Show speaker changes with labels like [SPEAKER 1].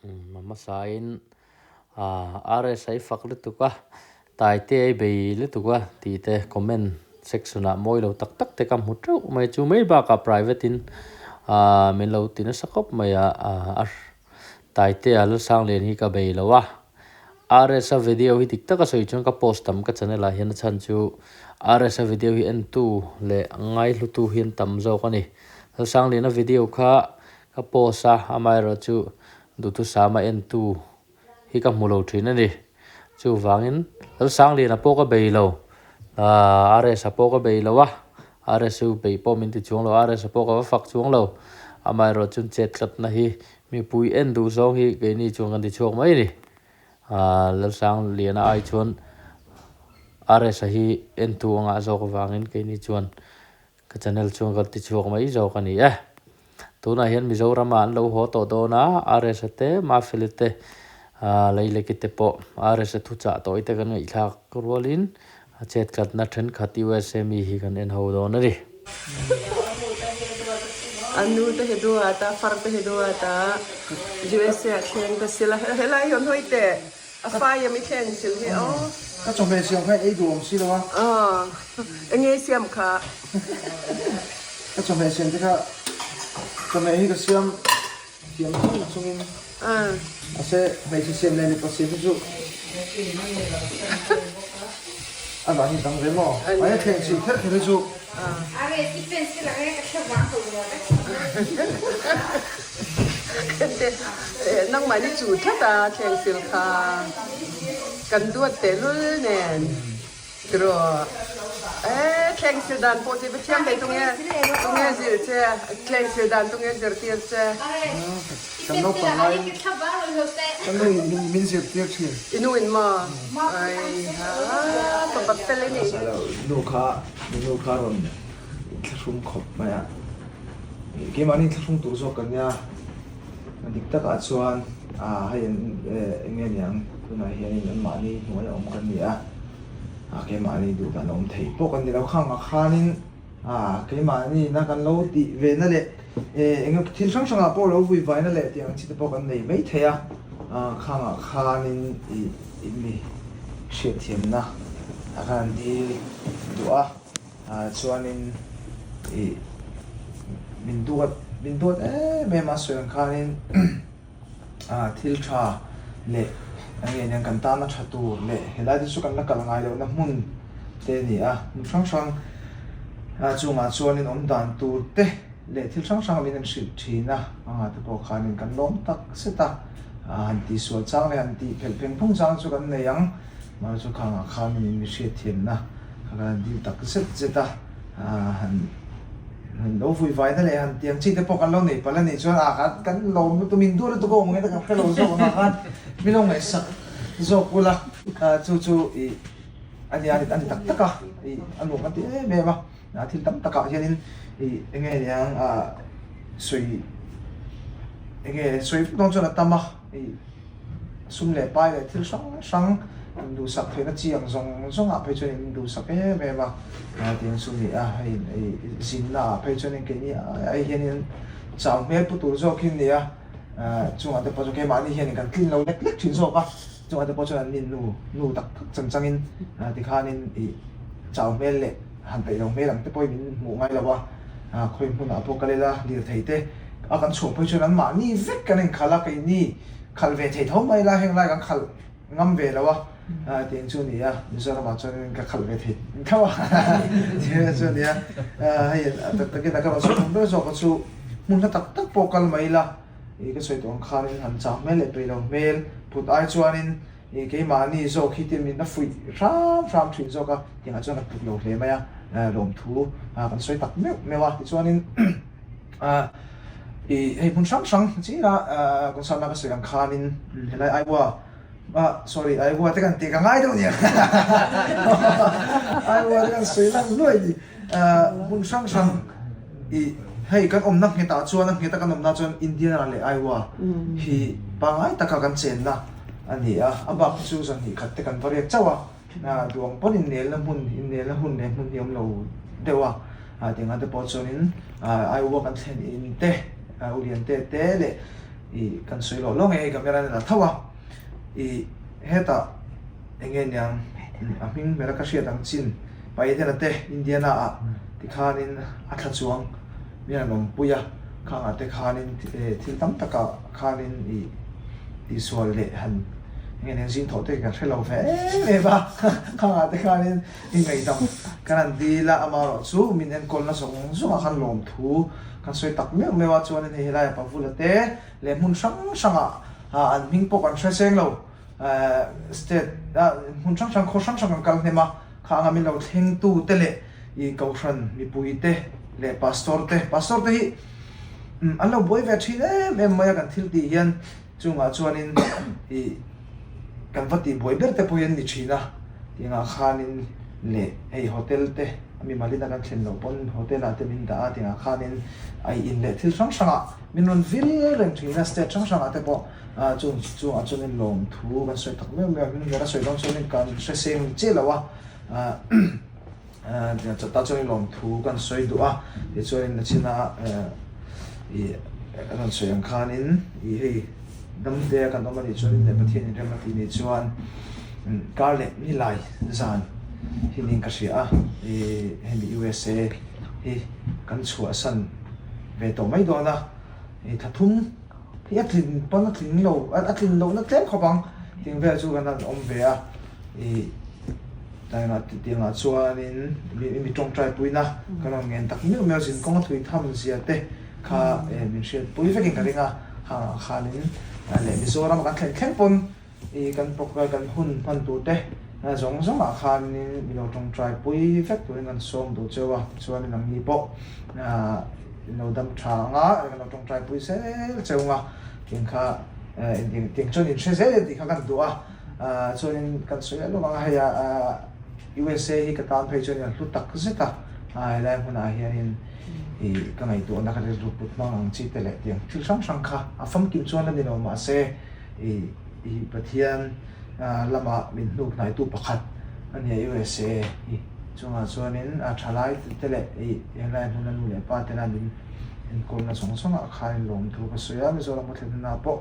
[SPEAKER 1] A hmasain RS a i fak lutuk a, Taite a i bei lutuk a tih te comment section ah mawi lo tak tak te ka hmu teuh mai. Chu mai bakah private in min lo ti nasa khawp mai a, Taite a Lalsanglian hi ka bei lo a. RS a video hi dik taka sawi chuan ka post tam ka channel ah hian a chhan chu RS a video hi entu leh ngaihlutu hi an tam zawk a ni. Lalsangliana video kha Ka post a, amaherawhchu duhthusama entu hi ka hmu lo thin a ni. Chuvangin Lalsangliana pawh ka bei lo, aah RS-a pawh ka bei lo a, RS chu beih pawh min ti chuang lo, RS-a pawh ka va fak chuang lo. Amaherawhchu chet tlatna hi mipui en duh zawng hi keini chuan kan ti chhuak mai a ni. Aah Lalsangliana ai chuan RS-a hi entu a ngah zawk avangin keini chuan Ka channel chuan ka ti chhuak mai zawk a ni e. Tunah hian Mizoramah an lo haw tawh dawn a, RS-a te, Mafeli te, Leileki te pawh RS-a thuchah tawh te kan ngaihthlak rualin a chetkatna thenkhat USA mi hi kan en ho dawn a ni.
[SPEAKER 2] A nu te hi duat a, far te hi duat a, USA ah thleng ta sila, helai hi awm hawi teh. A fai a mi thleng sil hi aw.
[SPEAKER 3] Ka chawhmeh siam kha ei duh awm si lo a.
[SPEAKER 2] Aw, enge siam kha?
[SPEAKER 3] Ka chawhmeh siam te kha chawhmeh hi ka siam thiam thung na chungin mahse hmeichhe siam leh mipa siam hi chu a dan hi dang ve maw? Mahse thleng sil kher kher hi chu.
[SPEAKER 2] Nangmah ni chu tlat a thleng sil kha kan duat tehlul nen tiraw e thleng sil dan pawh chu i va thiam thei tunge tunge zilh che thleng sil dan tunge zirtir che.
[SPEAKER 3] Kan naupang laiin ka nu in min zirtir thin.
[SPEAKER 2] I nu in maw? Ai ha pa fel i nih hi.
[SPEAKER 3] Nu kha nu kha rawn inthlahrung khawp mai a, keimahni inthlahrung tur zawk kan nia, dik takah chuan hei an eng nge niang tunah hianin anmahni hnuaia awm kan ni a, keimahni duh dan a awm thei pawh kan ni lo khang ah khanin keimahni na kan lo tih ve na leh eng thil hrang hrangah pawh lo vui vaina leh tih ang chi te pawh kan nei mai thei a, khang ah khanin ih mi hriatthiamna a khan an dil duh a. Chuanin ih min duat min duat em em a sawi ang khanin thil tha leh eng nge niang kan tana tha tur leh helai te chu kan la kal ngai lohna hmun te a ni a, hmun hrang hrang chungah chuanin awm dan tur te leh thil hrang hrang min han hrilh thin a, amah te pawh khanin kan lawm tak zet a, han tihsual chang leh han tih phelh pheng phung chang chu kan nei ang, mahse chu khangah khanin in mi hriatthiamna. Ka han dil tak zet zet a, han han lo vui vai na leh han tiang chi te pawh kan lo nei palh a nih chuan ah khan kan lawm lutuk min duh lutuk a awm ang e kan hre lo zawk ang ah khan min lo ngaihsak zawk ula chu chu ih a nia a ni tak tak a ih a nuam kan ti em em a thil tam takah hianin ih eng nge niang ah sawi eng nge sawi vek dawn chuan a tam a ih. Sum leh pai leh thil hrang hrang induhsak theihna chi ang zawng zawngah phei chuan in induhsak em em a, tiang chu ni a, hei zinna ah phei chuan keini ai hianin chau hmel pu tur zawk hi a ni a, chungah te pawh chuan keimahni hianin kan tlin lo lek lek thin zawk a, chungah te pawh chuan an ninnu nu tak tak chang changin tikhanin ih chau hmel leh han peih lo hmel ang te pawhin min hmuh ngai lo a, khawi hmunah pawh kal ila lirthei te a kan chhuah phei chuan anmahni vek kan inkhalh a keini. Khalh ve thei tho mai la, heng lai kan khalh ngam ve lo a, tiang chu a ni a, Mizoramah chuan ka khalh ve thei tho a, tiang chu a ni a, hei tak takin a ka rawn sawi tum ber zawk a chu hmun hla tak tak pawh kal mai la, ih ka sawi tawh ang khanin han chang hmel leh peih lo hmel phut ai chuanin ih keimahni zawk hi tin min la fuih hram hram thin zawk a, tiangah chuan ka tluk lo hle mai a, lawmthu kan sawi tak meuh meuh a, tichuanin. Ih hei hmun hrang hrang china concert na ka sawi ang khanin helai Iowa ah sorry Iowa te kan tih ka ngai deuh nia Iowa te kan sawi lang luai ni hmun hrang hrang ih hei kan awmna nghetah chuan a ngheta kan awmna chuan Indiana leh Iowa hi pangngai taka kan chenna a ni a a bak chu zanhnih khat te kan va riak chauh a. Duang pawn innelna hmun, innelna hun leh hmun hi a awm lo deuh a, tiangah te pawh chuanin Iowa kan thlen in te, Uliante te leh I kan sawi loh lawng e hei camera in a la tho a i hetah eng nge niang a hming hmel a ka hriat ang chin Paidena te Indiana ah tikhanin a thla chuang mi an awmpui a khangah te khanin thil tam takah khanin i tihsual leh han eng nge niang zing thawh te kan hre lo ve em em a khangah te khanin i ngaihdam kan han dil a amaherawhchu min enkawlna zawng zawngah khan lawmthu Kan sawi tak meuh meuh a chuanin hei helai Pavula te leh hmun hrang hrangah an hming pawh kan hre seng lo. State hmun hrang hrang khaw hrang hrang kan kal hnem a, kha anga min lo thlengtu te leh i kohhran mipui te leh pastor te, pastor te hi an lo buai ve thin em em mai a kan thil tih hian chungah chuanin i kan va tih buai ber te pawh hi an ni thin a, tiangah khanin leh hei hotel te a mimalin a kan thlen loh pawn hotel ah te min dah a tiangah khanin a in leh thil hrang hrangah min rawn vil reng thin a state hrang hrangah te pawh ah chung chungah chuanin lawmthu kan sawi tak meuh meuh a hming ber a sawi dawn chuanin kan hre seng chiah lo a ah chawtah chuanin lawmthu kan sawi duh a tichuanin nachina ih a rawn sawi ang khanin ih hei Damte a kan awm a nih chuan leh Pathian in rem a tih nih chuan kar leh nilai zan hi niin ka hria a, ih hemi USA hi kan chhuahsan ve tawh mai dawn a, ih thla thum hi a tlin pawn a tling lo a tlin lohna tlem khawp ang tih vel chu kan han awm ve a, ih taima tiangah chuanin mi tawngtai puina kan rawn ngen tak meuh meuh zin kawng a thui tham zia te. Kha min hriatpui vekin ka ring a, hangah khanin leh Mizoram kan thlen thleng pawn i kan program kan hun hman tur te zawng zawngah khanin min lo tawngtai pui vek turin kan sawm duh cheu a, tichuan nangni pawh in lo dam tha ang a, kan lo tawngtai pui zel cheu ang a, tiang kha tiang chuan in hre zel em tih kha kan duh a, chuanin kan sawi leh lawk ang a hei a USA hi ka tan phei chuan a hlu tak zet a, helai hmunah hianin. Ih ka ngaihtuahna ka rilru put hmang ang chi te leh tiang thil hrang hrang kha a famkim chuan a ni lo mahse ih ih Pathian lama min hnuk hnaitu pakhat a nia USA hi chungah chuanin a thalai te leh ih helai hmuna nu leh pa tena min enkawlna zawng zawngah khanin lawmthu ka sawi a Mizoram ka thlen hunah pawh.